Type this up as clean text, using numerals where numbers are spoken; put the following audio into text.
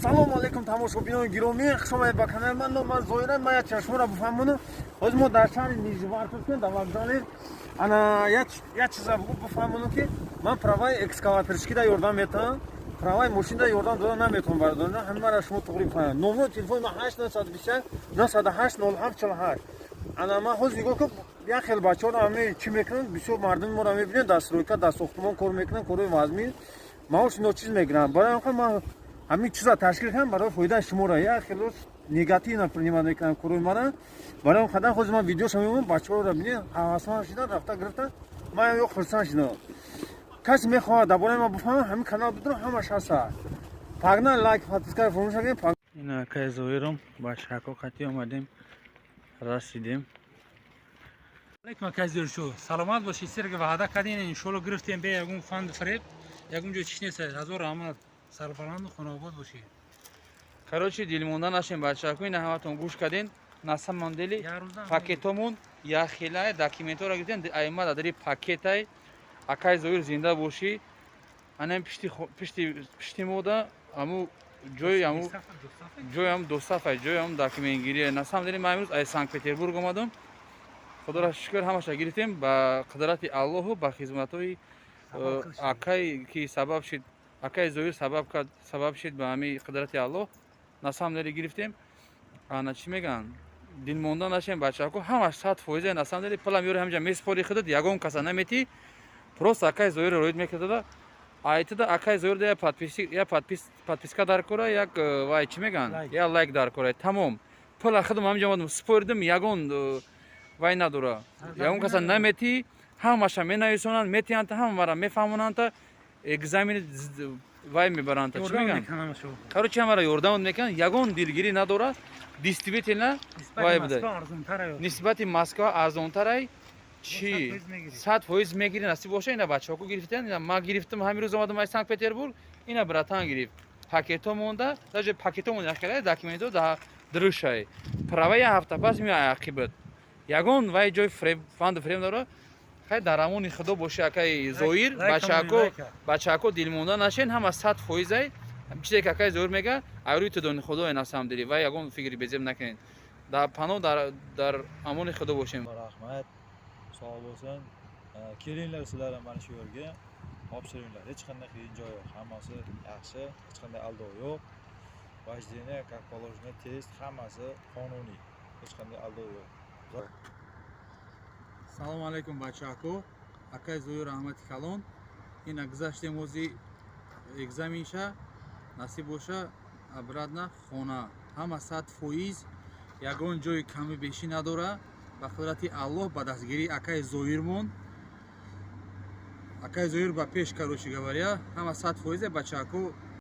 Ассалому алайкум, тамошобинони гиромӣ, хуш омадед ба канали ман. Ном ман Зоира. Ман як чашморо бифаҳмонам. Ҳозир мо дар шаҳри Нижневартовск, дар вокзале. Ана, як чиза бифаҳмонам, ки ман праваи экскаваторщикида ёрдам метавам, праваи мошинда ёрдам дода наметавонам. Бародарона, ҳамаро шумо туғри бифаҳмед. Номеро телефони ман 8 921 908 07 48. Ана, ман ҳозир, нигоҳ кун, як хел бачаҳоро ҳаме чӣ мекунанд. Бисёр мардуми моро мебинед, дар стройка, дар сохтмон кор мекунанд, корҳои вазмин, маош ночиз мегиранд. Барои ҳам ман ҳамин чиза ташкил кардам барои фоидаи шуморо. Як хело негативно принимать мекунанд корҳои мара. Барои ҳам қадар ҳозир ман видеошо мебинам, бачаҳоро бинед, ҳавасманд шидан, рафта гирифтан. Ман ё хурсанд шидам. Касе мехоҳад дар бораи ман бифаҳмад, ҳамин канал бидурам, ҳамаш ҳаста. Пагнали, лайк, подписка фаромӯш накунед. Ина, акай Зоиром, бачаҳако қатӣ омадем, расидем. Алейкум, акай Зоир, шу саломат бошед. Серга ваъда кардем, иншоалло гирифтем, бе ягон фанду фиреб, ягон ҷо чиш нест. Ҳазор раҳмат, сарбаланду хонаобод бошед. Короче, дилмонда нашем, бачаҳако. Ина, ҳаматон гӯш карден. На самом деле пакетомон яхелай, документҳоро гирифтем, айма дадари пакетай. Акай Зоир, зинда бошӣ. Анам пишти мода аму ҷои, аму ҷои, ам досафай, ҷои ам документгирӣ. На самом деле ман имрӯз аз Санкт Петербург омадам. Худоро шукр, ҳамаша гирифтем ба қудрати Аллоҳу ба хизматҳои акай, ки сабаб шид, акай Зоир сабаб кард, сабаб шид ба ҳамин қудрати Аллоҳ. На самом деле гирифтем. Ана, чӣ мегӯянд, дилмонда нашем, бачаҳако, ҳамаш 100%. На самом деле пулам ёри ҳамҷа месупори худат, ягон каса наметӣ, просто акай Зоирро роид мекардада. Айтида акай Зоирда я подписка дар кора, як вай, чӣ мегӯянд, я лайк дар кора, тамом. Пула худам ҳамҷа омадам, супоридам, ягон вай надора, ягон каса наметӣ, ҳамаша менависонанд, метиҳанд, ҳамаро мефаҳмонанд, экзамени вай мебаранд, чӣ мегӯянд, короче, ҳамаро ёрдам мекунанд, ягон дилгирӣ надорад. Действительно вай буда, нисбати Москва арзонтарай. Чӣ, 100% мегирӣ, насиб боша. Ина, бачаҳоку гирифтан, ина ман гирифтам, ҳамин рӯз омадам аз Санкт Петербург. Ина, братан гирифт, пакето монда, даже пакето монда, яхелай документҳо да дурушай, права як ҳафта пас меояд ақибат. Ягон вай ҷои фанду фиреб надорад. Хай, дар амони Худо боши, акаи Зоир. Бачаҳако, бачаҳако, дилмонда нашен, ҳама 100%-ай. Чизе ки акаи Зоир мега, айрӯи тудони Худое. На самом деле вай ягон фикри безеб накунед. Дар паноҳ, дар амони Худо бошем. Rahmat, sog' bo'lsin. Kelinglar sizlar ham mana shu yerga, topshiringlar. Hech qanday qiyin joyi yo'q, hammasi yaxshi, hech qanday aldov yo'q. Вождение как положено, test, hammasi qonuniy, hech qanday aldov yo'q. Салому алайкум, бачаҳако. Акай Зоир, раҳмати калон. Ина, гузаштем ози экзаменша, насиб боша, обратно хона. Ҳама 100%, ягон ҷои каму бешӣ надора. Ба қудрати Аллоҳ, ба дастгирии акаи Зоирмон, акаи Зоир ба пеш. Короче говоря, ҳама 100%, бачаҳако.